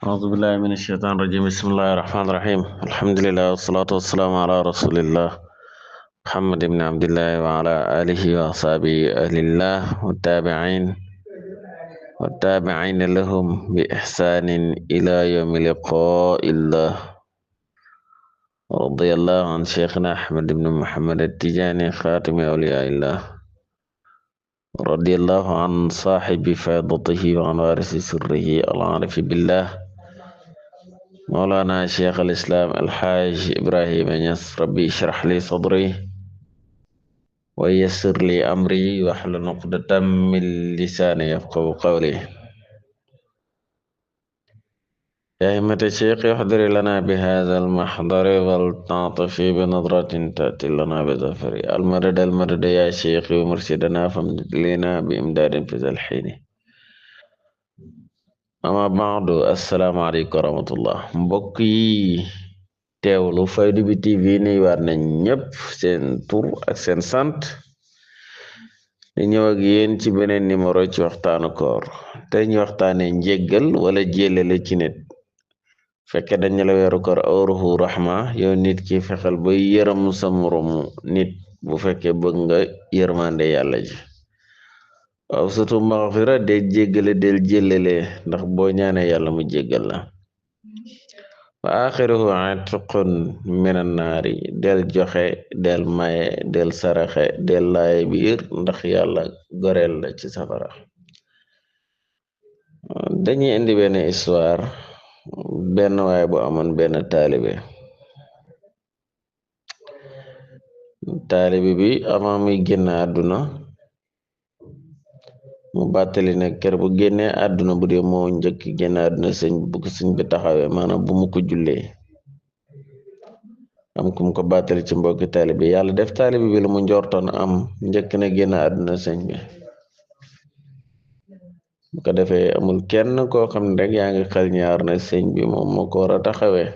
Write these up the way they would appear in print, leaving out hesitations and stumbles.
أعوذ بالله من الشيطان الرجيم بسم الله الرحمن الرحيم الحمد لله والصلاة والسلام على رسول الله محمد بن عبد الله وعلى آله وأصحابه أهل الله والتابعين لهم بإحسان إلى يوم لقاء الله رضي الله عن شيخنا أحمد بن محمد التجاني خاتم أولياء الله رضي الله عن صاحب فائضته وعن وارث سره العارف بالله مولانا شيخ الإسلام الحاج إبراهيم يس ربي اشرح لي صدري ويسر لي أمري واحلل عقدة من لساني يفقهوا قولي يا همة الشيخ احضر لنا بهذا المحضر ولتعطف بنظرة تأتي لنا بظفر المدد يا شيخ ومرشدنا فامدد لنا بإمداد في ذا الحين أما بعد السلام عليكم ورحمة الله mbokk yi teewlu Fayda bi TV ni war nañ ñëpp seen tur ak seen sant di ñëw ak yéen ci beneen numéro ci waxtaanu koor tey ñu waxtaane njéggal wala jéllale ci nit fekke dañ la weeru koor awruhu rahma yow nit ki fexel ba yërëm sa moromu nit bu fekke bëgg nga yërmande yàlla ji waaw surtout maxfira del jéggale del jéllale ndax boo ñaane yàlla mu jéggal la wa axiruhu atqun minan naari del joxe del maye del saraxe del laaye biir ndax yàlla goreel la ci safara dañuy indi benn histoire benn waaye bu amoon benn taalibe bi avant muy génn àdduna mu bàttali ne kër bu génnee àdduna bu dee moo njëkk génn àdduna bu ko sëñ bi taxawee maanaam bu mu ko jullee am kum ko bàttali ci mbokki taalibe bi yàlla def taalibe bi lu mu njortoon am njëkk na génn àdduna sëñ bi bu ko defee amul kenn koo xam ne rek yaa ngi xel ñaar na sëñ bi moom moo ko war a taxawee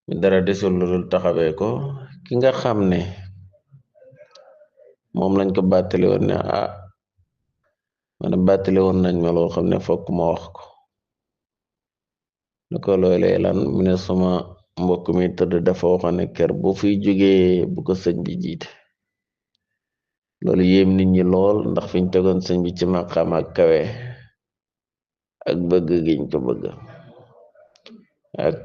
mi dara desul lu dul taxawee ko ki nga xam ne moom lañ ko bàttali woon ne man bàttali woon nañ ma loo xam ne fokk ma wax ko lu ko loolee lan mu ne sama mbokk mi tëdd dafa waxoon ne kër bu fi jógee bu ko sëñ bi jiite loolu yéem nit ñi lool ndax fiñ tegoon sëñ bi ci maqaam ak kawe ak bëgg giñ ko bëgg ak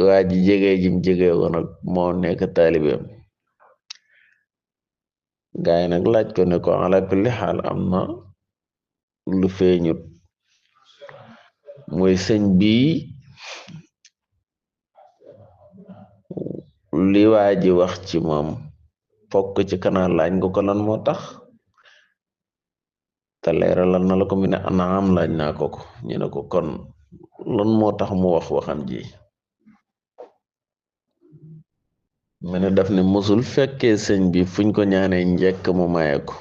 waa ji jege jim jege woon ak moo nekk taalibeem gaay nag laaj ko ne ko ala kulli xaal am na lu feeñut mooy sëñ bi li waa ji wax ci moom fokk ci kanam laaj nga ko lan moo tax te leeralal na la ko mu ne anaam laaj naa ko ñu ne ko kon lan moo tax mu wax waxam ji mu ne daf ne musul fekkee sëñ bi fuñ ko ñaanee njekk mu maye ko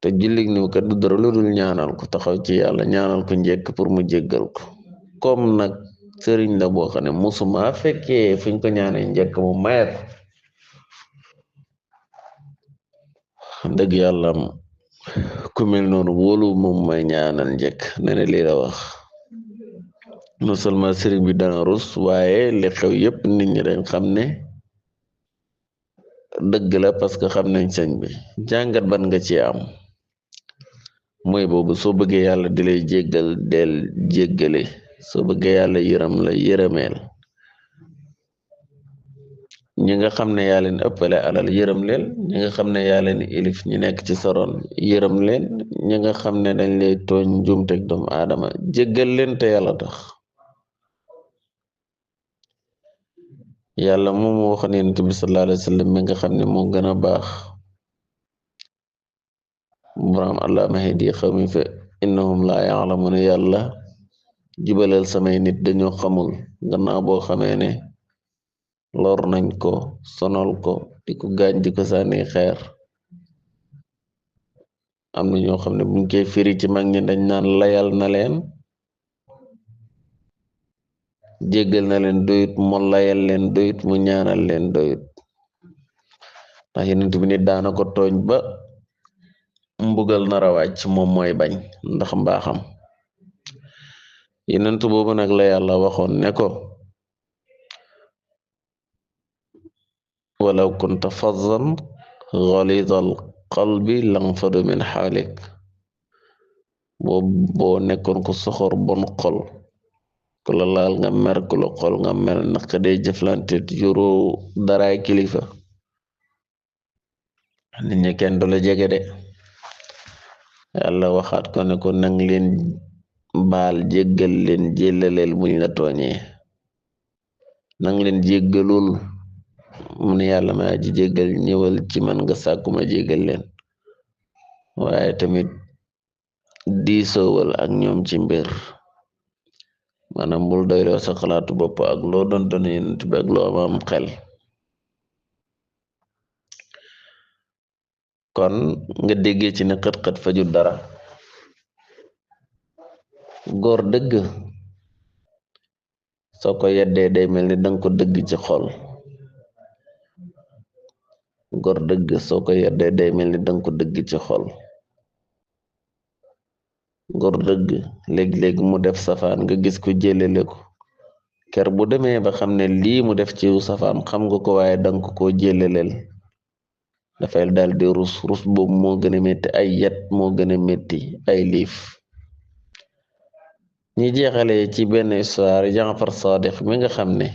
te jullit ni kat du dara lu dul ñaanal ko taxaw ci yàlla ñaanal ko njekk pour mu jéggal ko comme nag sëriñ la boo xam ne musuma fekkee fuñ ko ñaanee njekk mu maye ko dëgg yàlla ku mel noonu wóolu moom may ñaanal njekk nene lii la wax non seulement sëriñ bi dana rus waaye li xew yépp nit ñi dañ xam ne dëgg la parce que xam nañ sëñ bi jàngat ban nga ci am mooy boobu soo bëggee yàlla di lay jéggal del jéggale soo bëggee yàlla yërëm la yërëmeel ñi nga xam ne yaa leen ëppale alal yërëm leen ñi nga xam ne yaa leen ilif ñi nekk ci soroon yërëm leen ñi nga xam ne dañ lay tooñ njuumteg doomu aadama jéggal leen te yàlla tax yàlla moom wax ne Yonent bi sallallahu alayhi wa sallam mi nga xam ne moo gën a baax borom allahumma hdi qawmi fa innahum laa ya'lamuun yàlla jubalal samay nit dañoo xamul gannaaw boo xamee ne lor nañ ko sonal ko di ko gaañ di ko sànni xeer am na ñoo xam ne buñ koy firi ci mag ñi dañ naan layal na leen jéggal na leen doyut mu layal leen doyut mu ñaanal leen doyut ndax Yonent bi nit daana ko tooñ ba mbugal nara wàcc moom mooy bañ ndax mbaaxam yenentu boobu nag la yàlla waxoon ne ko walaw kunta fazzan ghalidal qalbi lanfadu min xaalik boo nekkoon ko soxor bon xol ku la laal nga mer ku la xol nga mer naka day jëflante yoro daraay kilifa nit ñi kenn du la jege de yàlla waxaat ko ne ko nang leen baal jéggal leen jéllaleel buñ la tooñee nang leen jéggalul mu ne yàlla ma aji jéggal ñëwal ci man nga sàkkuma jéggal leen waaye tamit diisoowal ak ñoom ci mbir maanaam bul doyloo sa xalaatu bopp ak loo doon doon yonent bi ak loo am xel kon nga déggee ci ne xët-xët fajut dara góor dëgg soo ko yeddee day mel ni danga ko dëgg ci xol góor dëgg soo ko yeddee day mel ni danga ko dëgg ci xol góor dëgg léeg-léeg mu def safaan nga gis ko jëlele ko ker bu demee ba xam ne lii mu def ci safaan xam nga ko waaye danga ko jëleleel dafay daal di rus boobu moo gën a métti ay yet moo gën a métti ay liif ñi jeexale ci benn histoire Jaafar Sadiq mi nga xam ne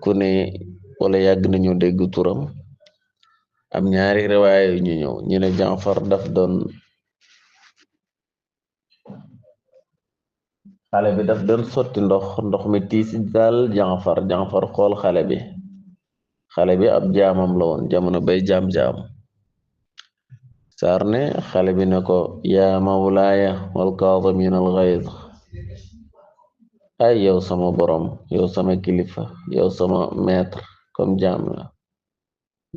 ku ne wala yàgg nañu dégg turam am ñaari riwaaya yu ñu ñëw ñu ne Jaafar daf doon xale bi daf doon sotti ndox mi tiis daal Jaafar xool xale bi ab jaamam la woon jamono bay jaam saar ne xale bi ne ko yaa mawlaaya wal kaazimiina al ghayz ay yow sama borom yow sama kilifa yow sama maître comme jaam la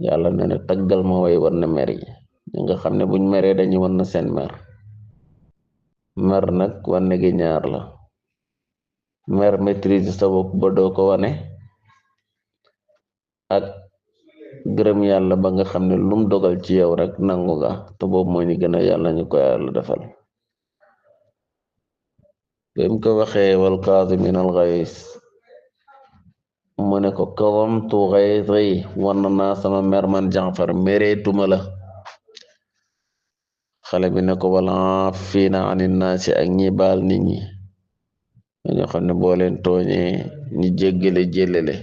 yàlla ne ne taggal ma way war na mer yi ñi nga xam ne buñ meree dañu war na seen mer nag wanne gi ñaar la mer maîtrise sa bopp ba doo ko wane ak gërëm yàlla ba nga xam ne lum dogal ci yow rek nangu nga te boobu moo ñu gën a yàlla ñu ko yàlla defal bim ko waxee wal kaazimiina al ghays mu ne ko kazamtu ghayzi wan naa sama mer man Jaafar mereetuma la xale bi ne ko wala aafiina anin naasi ak ñi baal nit ñi ñoo xam ne boo leen tooñee ñi jéllale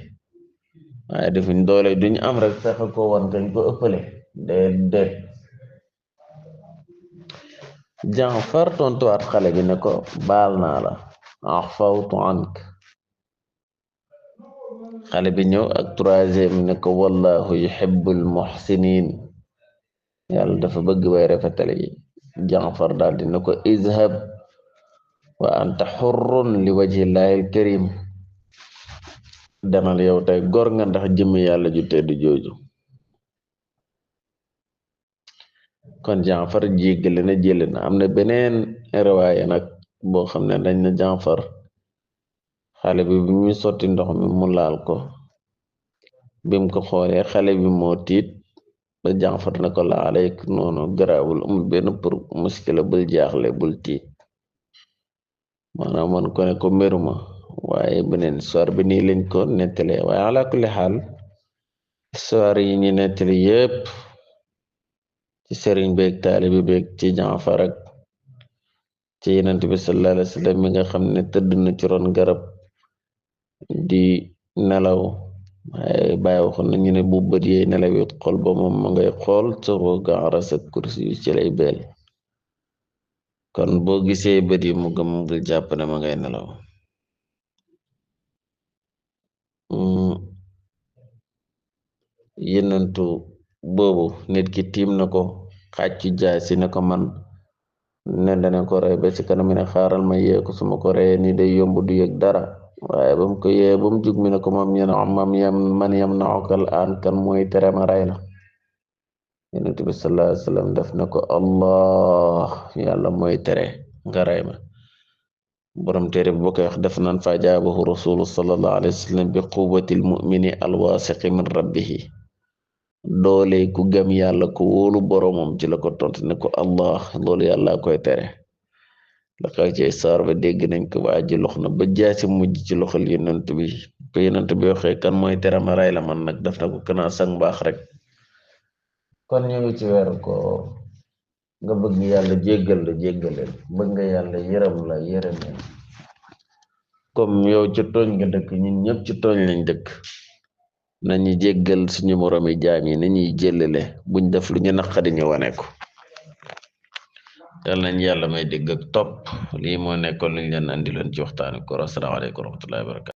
waaye defuñ doole duñ am rek fexe ko wan kañ ko ëppale déedéet Jaafar tontuwaat xale bi ne ko baal naa la afawtu ank xale bi ñëw ak troisième ne ko wallahu yuhibbul muhsinin yàlla dafa bëgg way rafetal yi Jaafar daal di ne ko izhab wa anta hurrun li wajhillahil karim demal yow tey góor nga ndax jëmmi yàlla ju tedd jooju kon Jaafar jéggale na jële na am na beneen riwaaya nag boo xam ne dañ na Jaafar xale bi bi muy sotti ndox mi mu laal ko bim ko xoolee xale bi moo tiit ba Jaafar na ko la alayk noonu garaawul amul benn pour muskila bul jaaxle bul tiit maanaam man ko ne ko meruma waaye beneen histoire bi nii lañ ko nettalee waaye ala kulli xaal histoire yi ñu nettali yépp ci sëriñ beeg taalibi beeg ci Jaafar ak ci Yonent bi sallallahu alayhi wa sallam mi nga xam ne tëdd na ci ron garab di nelaw waaye bàyyi waxoon na ñu ne bu bët yee nelawit xol ba moom ma ngay xool soo ga aras ak kursi yu ci lay beel kon boo gisee bët yi mu gëm bul jàpp ne ma ngay nelaw yenentu boobu nit ki tiim na ko xàccu jaasi ne ko man ne dana ko rey ba ci kanam mi ne xaaral ma yee ko suma ko reyee ni day yomb du yëg dara waaye ba mu ko yee ba mu jug mi ne ko man yam naokal aan kan mooy tere ma rey la yonent bi sallallahu alayhi wasallam def na ko allah yàlla mooy tere nga rey ma borom téere bi boo koy wax def naan fa jaabahu rasulu sallallahu alayhi wasallam bi quwwatil mu'mini alwasiqi min rabbihi doole ku gëm yàlla ku wóolu boromam ci la ko tontu ne ko allah loolu yàlla koy tere la xew ci saar ba dégg nañ ko waa ji lox na ba jaasi mujj ci loxol yonent bi ko yonent bi waxee kan mooy tere ma rey la man nag daf na ko kanaa sang baax rek kon ñu ngi ci weeru ko nga bëgg yàlla jéggal la jéggaleen bëgg nga yàlla yërëm la yërëmeen comme yow ci tooñ nga dëkk ñun ñëpp ci tooñ lañ dëkk nañu jéggal suñu moromi jaam yi nañuy jëllale buñ def lu ñu naqadi ñu wane ko yal nañ yàlla may dégg ak topp lii moo nekkoon luñ leen andi loon ci waxtaani koor asalaamaaleykum wa rahmatullahi wa barakatu